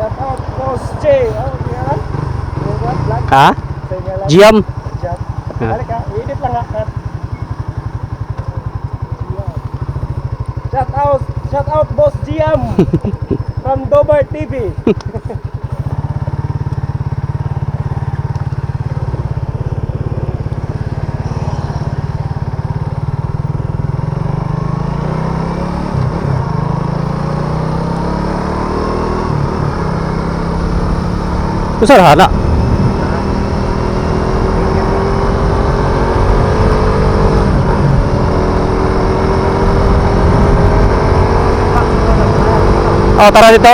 Shout out, Boss J. Oh, ngalan? What? Vlog? Ha? Sa ngalan? Giam. Jam. Ah. Balik ha, i-edit lang ha. Cut. Shout out Boss GM from Dover TV. Usa ra na. Oh, tara dito.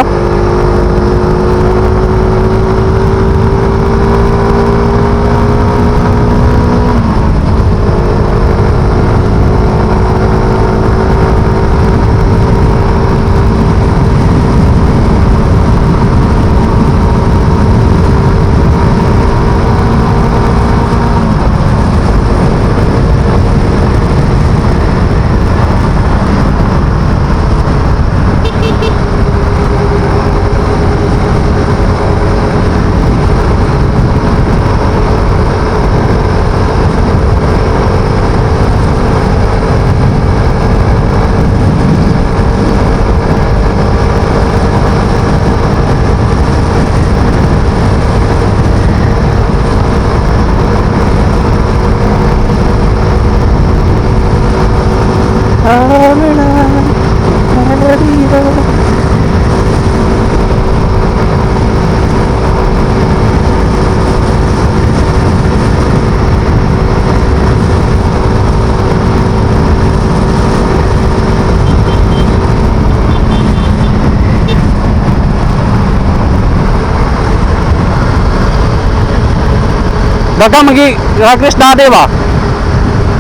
Daga magi ragres na ba?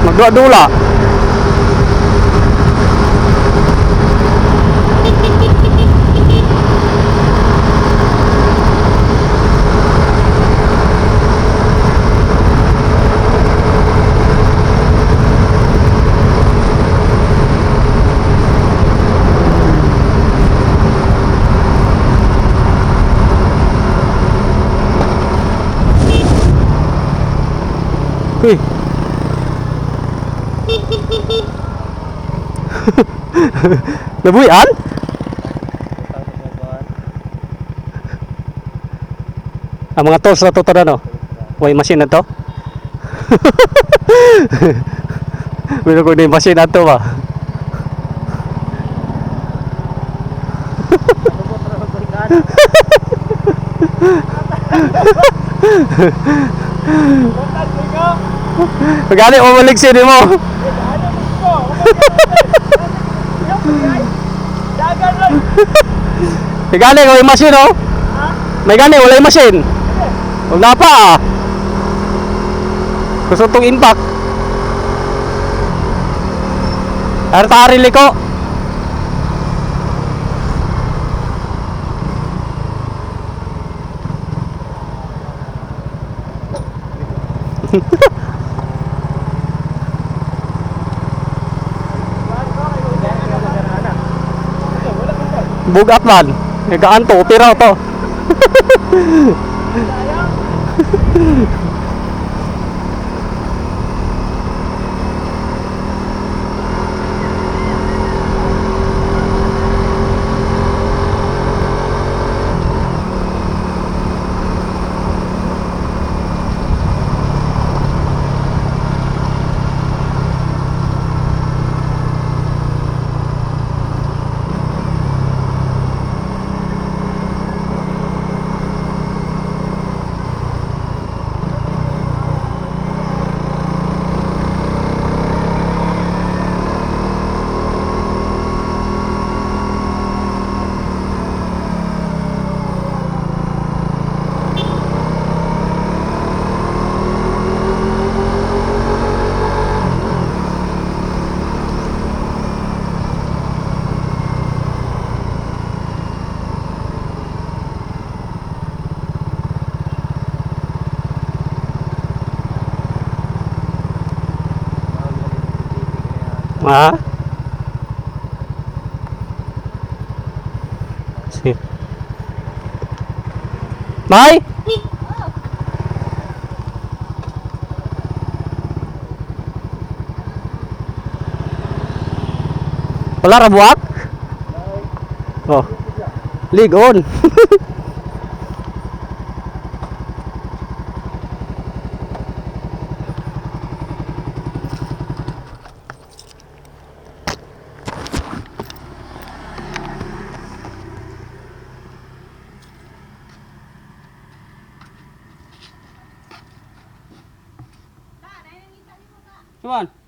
Magdula-dula. Uy. Nabuyan? Ang mga tools na to tara no. Way machine na to. Pero kung di machine na to ba? Pagani mo malig sini mo. Dagan lang. Pagani way machine oh. May gani walay machine. Wala pa ah. Gusto tong impact. Artari liko. Bugat man. Nagaan to, opera to. Ha? Si. May? Wala ra buwak? Oh. Ligon. Come on.